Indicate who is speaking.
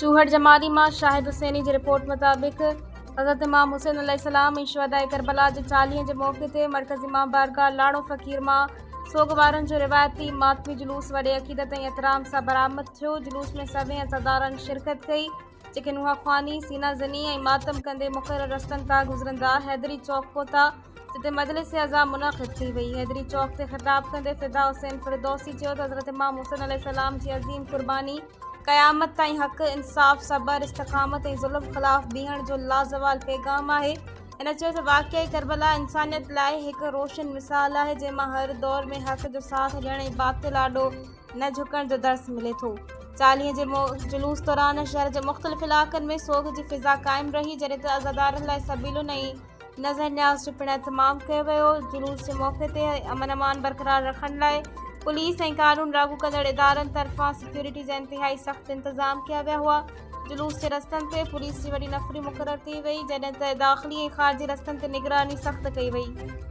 Speaker 1: چوهڙ جمالي مان شاهد حسيني جي رپورٽ مطابق حضرت امام حسين عليه السلام ۽ شهداء ڪربلا جي چاليهين جي موقعي تي مرڪزي امام بارگاهه لاڙو فقير مان سوڳوارن جو روايتي ماتمي جلوس وڏي عقيدت ۽ احترام سان برآمد ٿيو. جلوس ۾ سوين عزادارن شرڪت ڪئي، جيڪي نوحه خواني، سينه زني ۽ ماتم ڪندي مقرر رستن تان گذرندا حيدري چوڪ پهتا، جتي مجلس عزا منعقد ڪئي وئي. حيدري چوڪ تي خطاب ڪندي فدا حسين فردوسي چيو ته حضرت امام حسين عليه السلام جي عظيم قرباني قيامت تائين حق، انصاف، صبر، استقامت ۽ ظلم خلاف بيهڻ جو لازوال پيغام آهي. هن چيو ته واقعه ڪربلا انسانيت لاء هڪ روشن مثال آهي، جنهن مان هر دور ۾ حق جو ساٿ ڏيڻ ۽ باطل آڏو نه جهڪڻ جو درس ملي ٿو. چاليهين جي جلوس دوران شهر جي مختلف علائقن ۾ سوڳ جي فضا قائم رهي، جڏهن ته عزادارن لاء سبيلن ۽ نظر نياز جو پڻ اهتمام ڪيو ويو. جلوس جي موقعي تي امن امان برقرار رکڻ لاء پوليس ۽ قانون لاڳو ڪندڙ ادارن طرفان سيڪيورٽي جا انتهائي سخت انتظام ڪيا ويا هئا. جلوس جي رستن تي پوليس جي وڏي نفري مقرر ڪئي وئي، جڏهن ته داخلي ۽ خارجي رستن تي نگراني سخت ڪئي وئي.